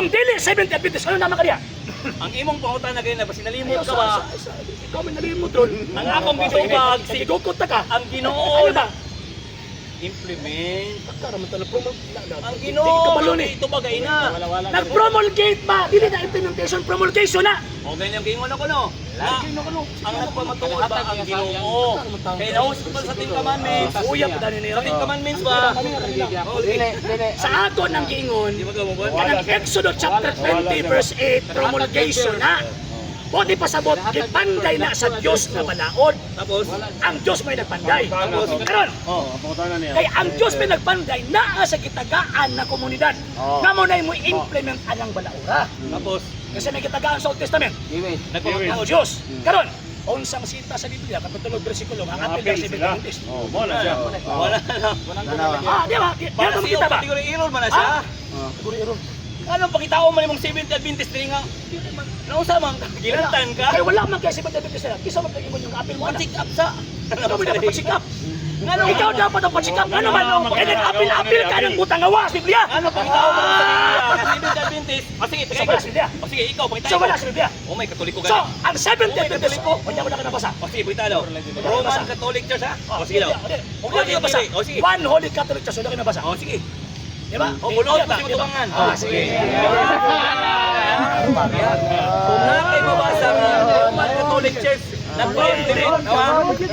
Kung dili Seventh Adventist, ano naman kaniya? Ang imong pangutana gani na ba sinalimot Ayaw ka ba? Ikaw may nalimot ron. Ang akong gitubag si Sigukot ta ka. ang Ginoo Ano ba? Implement. Karaman ta na promo. Ang Ginoo Kabalo ni. Itubag ay na. Nag-promulgate ba? Dili na implementation, promulgation na. O ganyan giingon ako no. Na, ang nagpamatuod ba ang Ginoo? Kay nahusog man sa Ten Commandments. Uya pa dani Sa nila. Ten Commandments ba? Sa ato ng giingon, Di ba ka mo ba? kanang Exodus chapter 20 verse 8, promulgation na. Buti pasabot, gipanday na sa Dios na balaod. Tapos Ang Dios may nagpanday. Karon, oh, kay ang Dios may nagpanday naa sa gitagaan na komunidad. Na mo na mo implement anang balaura. Tapos Kasi may gitagaan sa Old Testament. nagpamatuod Ang Dios. Karon, unsang sita sa Biblia, kapitulo versikulo ang apel ng Seventh Adventist. Oh, mo na siya. Wala na. Ah, di ba? Di Para ba sa makita ba? category error man na siya. Ah? Category error. Anong pakitao man imong Seventh Adventist diri nga? Nausa man gilantan ka. Kay wala man kay Seventh Adventist na. Kisa man kay ingon yung apel mo ana. Pa-check up sa. Ikaw may dapat pa-check up. Ngano? Ikaw dapat ang pa-check up. Ano man? Kaya nag-apil-apil ka ng butang awa sa Biblia. Ano pakitao man sa Biblia nga Seventh Adventist? Ah, sige, So wala sa Biblia. O sige, ikaw pakitao. So wala sa Biblia. Oh my Katoliko So, gani. ang Seventh Oh, may Adventist, Katoliko. wala mo na ka nabasa. O sige, pakita daw. Roman Catholic Church ha? O sige daw. Wala ka nabasa. O sige. One Holy Catholic Church, wala ka nabasa. O sige. Di ba? O mulod Di ba? ko si tubangan. Ah, sige. Kung na kay mabasa nga Roman Catholic Church nagpa-implement, ha?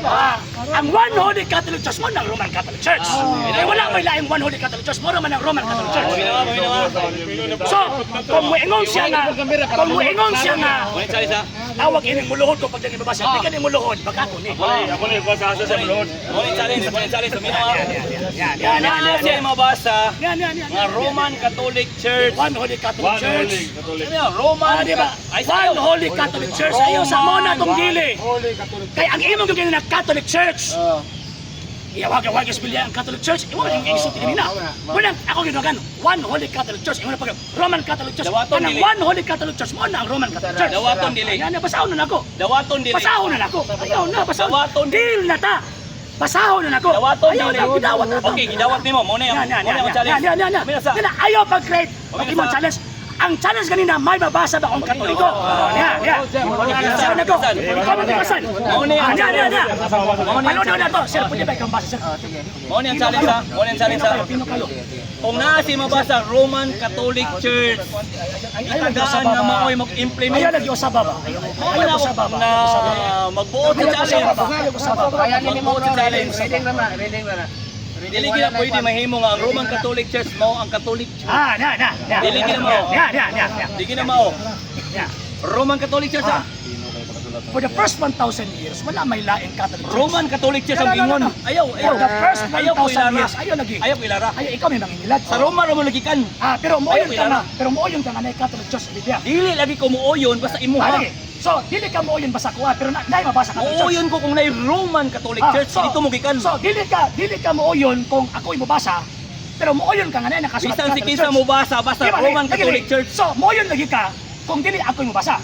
Ah, ang One Holy Catholic Church mo ng Roman Catholic Church. Kaya wala may laing One Holy Catholic Church, mo naman ang Roman Catholic Church. Paminawa, paminawa. So, kung muingon siya nga, Ngunit challenge ha? tawag ining muluhod ko pag nang ibabasa, di ka ni muluhod, baka ako ni. Ako ni ko sa asa sa mulod. Ngunit challenge, ngunit challenge, paminawa. Yan, yan, yan, Na yan, siya yan. mabasa Yan, yan, yan. nga Roman Catholic Church. One Holy Catholic One Church. Holy Catholic. Ano yan? Roman Ah, di ba? Ay, One sayo. Holy Catholic Church. Ayaw sa mo na itong dili. Kay ang imong gagawin na Catholic Church. Iyawag-awag sa Biblia ang Catholic Church. Iwa yung isulti kanina. Muna, ako ginawagan, One Holy Catholic Church. Iwa na pag Roman Catholic Church. Dawaton Kanang dili. One Holy Catholic Church. Mo na ang Roman Catholic Church. Dawaton dili. Yan, basahon na nako. Dawaton dili. Basahon na nako. Ayaw na, basahon. Dawaton dili. Deal na ta. Basahon na nako. Dawaton Ayaw dili. na, gidawat na to. Okay, gidawat nimo. Mo na Yan, yung yan, mo na yan, yung yan, challenge. yan, yan, yan. Muna sa. Yan, ayaw pag-create. Pamina Pag imong sa- challenge. Ang challenge kanina, may mabasa ba akong Katoliko? Yan, yan. Saan ako? Ikaw magtigasan. Mo na Ah, yung yan, yan, yan. Mo na yung Panood na to. Sir, pwede ba ikaw basa, sir? Mo na yung challenge ha. Mo na yung challenge ha. Pino kalo. Kung naa si mabasa Roman Catholic Church, itagaan nga maoy mag-implement. Ayaw lagi usaba ba? Mo Ayaw na usaba ba? na magbuot sa Ayaw challenge. usaba ba? Ayaw usaba ba? Magbuot sa challenge. Reading na ma, reading na na. Dili gina pwede mahimo nga ang Roman Catholic Church mao ang Catholic Church. Ah, na, na, na. Dili gina mao. Na, na, na, na. Di gina mao. Na. Roman Catholic Church ha. For the first 1,000 years, wala may laing Catholic Church. Roman Catholic Church ang No, no, no, ingon. no. Ayaw, ayaw. For the first Ayaw ko 1,000 ilara. years, ayaw lagi. Ayaw ko ilara. Ayaw, ikaw may mangingilad. Sa Roma ra mo lagikan. Ah, pero mo Ayaw, ka ilara. nga, pero mo ka nga na Catholic Church sa Biblia. Dili lagi ko muoyon basta Ah, imuha. lagi. So, dili ka mooyon basta kuha, pero na, dahil mabasa Catholic Church. Muoyon ko kung nay Roman Catholic Ah, Church dito mo gikan. So, dili ka mooyon kung ako mobasa, pero mooyon ka nga na nakasulat Bisan si Catholic kinsa Church. mo basa basta Di ba, Roman lagi, Catholic lagi. Church. So, mooyon lagi ka kung dili ako mobasa.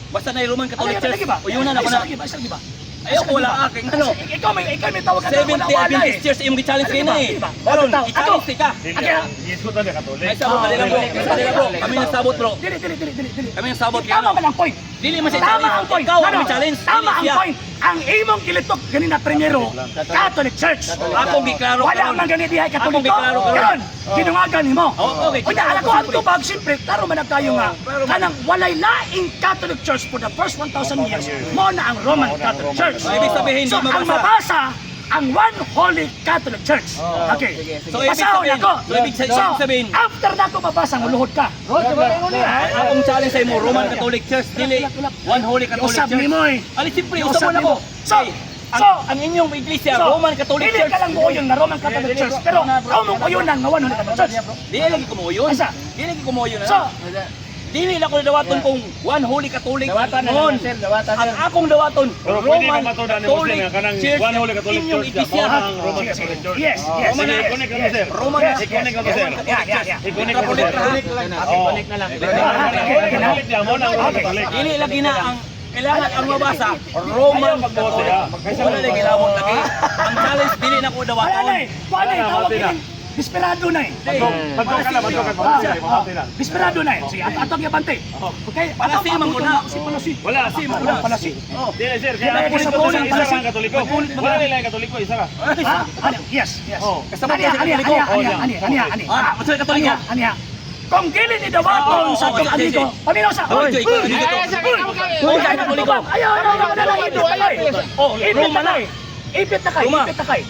Basta nay Roman Ano Catholic lagi, Church. lagi ba? Uyunan ako Isa na. lagi ba? Isa lagi ba? Ayaw ko wala aking ano. Kasi ikaw may tawag ka na Seventh wala Day wala eh. Adventist Church imong gi-challenge Ano kay na ba? eh. Di ba? Karon, Ako, i-challenge ka. Ako, Yesus na Catholic. Ay sabot dali lang bro. Dali lang bro. Kami nang sabot bro. Dili, dili, dili, dili, dili. Kami nang sabot Tama man ang point. Dili man siya Tama challenge. ang point. Ikaw ang No, no. may challenge. Tama Dili ang siya. point. Ang imong gilitok ganina primero, Catholic Church. Akong giklaro Wala karon. man gani dihay Katoliko. Akong giklaro karon. Karon, ginungagan nimo. Oh, okay. Unya ala ko ang tubag siyempre klaro man na tayo nga klaro man. kanang walay laing Catholic Church for the first 1,000 years mo na ang Roman Catholic Church. So, ibig sabihin, So, di ang mabasa. mabasa ang One Holy Catholic Church. Okay. So, ibig Basahon sabihin- ako. so, ibig sabihin- after na ako mabasa, muluhod ka. Ang akong challenge sa imo Roman Catholic Church dili One Holy Catholic Usab Church. nimo eh. Ali siyempre Usab usab mo na ko. nimo. So, Ay, ang, ang inyong iglesia so, Roman Catholic dili Church. ka lang muuyon na Roman Catholic Church, pero ako mong uyunan nga One Holy Catholic Church. Dili lagi kumuyon. Asa? Dili lagi kumuyon So, na. Dili na ko dawaton kung One Holy Catholic. Dawatan na Ngon. lang, sir. Dawatan, Ang sir. akong dawaton Pero pwede Roman ka matudan ni Muslim Catholic nga kanang Church. One Holy Catholic Inyong Church. iglesia. Mao ang Roman Sige, sige. Catholic Church. Yes. Sige, yes, i-connect na to, sir. Roman Yes, I-connect na to, sir. Yeah. I-connect na to, sir. Okay, connect na lang. Holy Catholic niya, mao na ang Roman Catholic. Dili lagi na ang kailangan ang mabasa Roman Ayaw pagbuot Catholic. siya. Wala lagi lawon lagi. Ang challenge dili na ko Ay, dawaton. ay, ay, tawag Wala, ini. Desperado na eh. Pagka ka lang, pagka ka, pamati lang, pamati lang. Desperado na eh. Sige, atong gabante. Okay, Palasi man ko na. Si palasi. Wala. Si wala palasi. Dili, sir, kaya Kaya nagpulit sa ko buong sa isa palasi. lang Katoliko. Wala nila yung Katoliko, isa ka. Ha? Ano? Yes. Oh. Kasama Aniya, ka sa aniya, Katoliko. aniya, Oh, aniya, yeah. aniya, aniya, aniya. Ah, unsa Katoliko? Aniya, aniya. Kung dili ni dawaton sa atong amigo, paminaw sa. Oy, ikaw, amigo to. Uy, ayaw, ayaw, ayaw, ayaw, ayaw. Oh, Ipit Roma na na. kay. Ipit na kay, Roma. ipit na kay.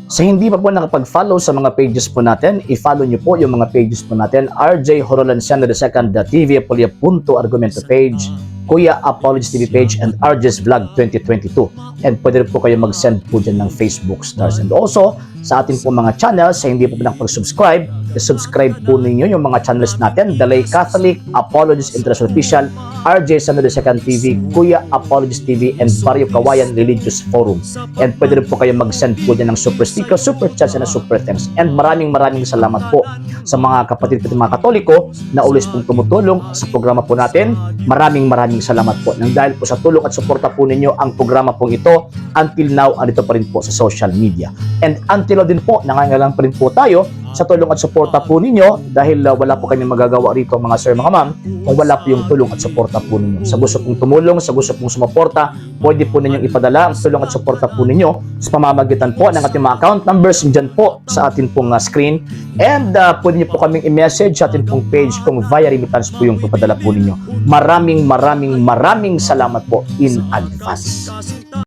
Sa hindi pa po nakapag-follow sa mga pages po natin, i-follow nyo po yung mga pages po natin. RJ Horolanciano II, TV Apolia Punto Argumento page, Kuya Apologies TV page, and RJ's Vlog 2022. And pwede rin po kayo mag-send po dyan ng Facebook stars. And also, sa ating po mga channels, sa hindi po nakapag-subscribe, subscribe po ninyo yung mga channels natin, Dalay Catholic, Apologies International Official, RJ Sano II TV, Kuya Apologies TV, and Barrio Kawayan Religious Forum. And pwede rin po kayo mag-send po dyan ng super sticker, super chats, and super thanks. And maraming maraming salamat po sa mga kapatid ko mga Katoliko na always pong tumutulong sa programa po natin. Maraming maraming salamat po. Nang dahil po sa tulong at suporta po ninyo ang programa pong ito, until now, andito pa rin po sa social media. And until now din po, nangangailangan pa rin po tayo sa tulong at suporta po ninyo dahil wala po kami magagawa rito, mga sir, mga ma'am, kung wala po yung tulong at suporta po ninyo. Sa gusto pong tumulong, sa gusto pong sumuporta, pwede po ninyong ipadala ang tulong at suporta po ninyo sa pamamagitan po ng ating mga account numbers dyan po sa atin pong screen. And pwede niyo po kaming i-message sa atin pong page kung via remittance po yung papadala po ninyo. Maraming maraming maraming salamat po in advance.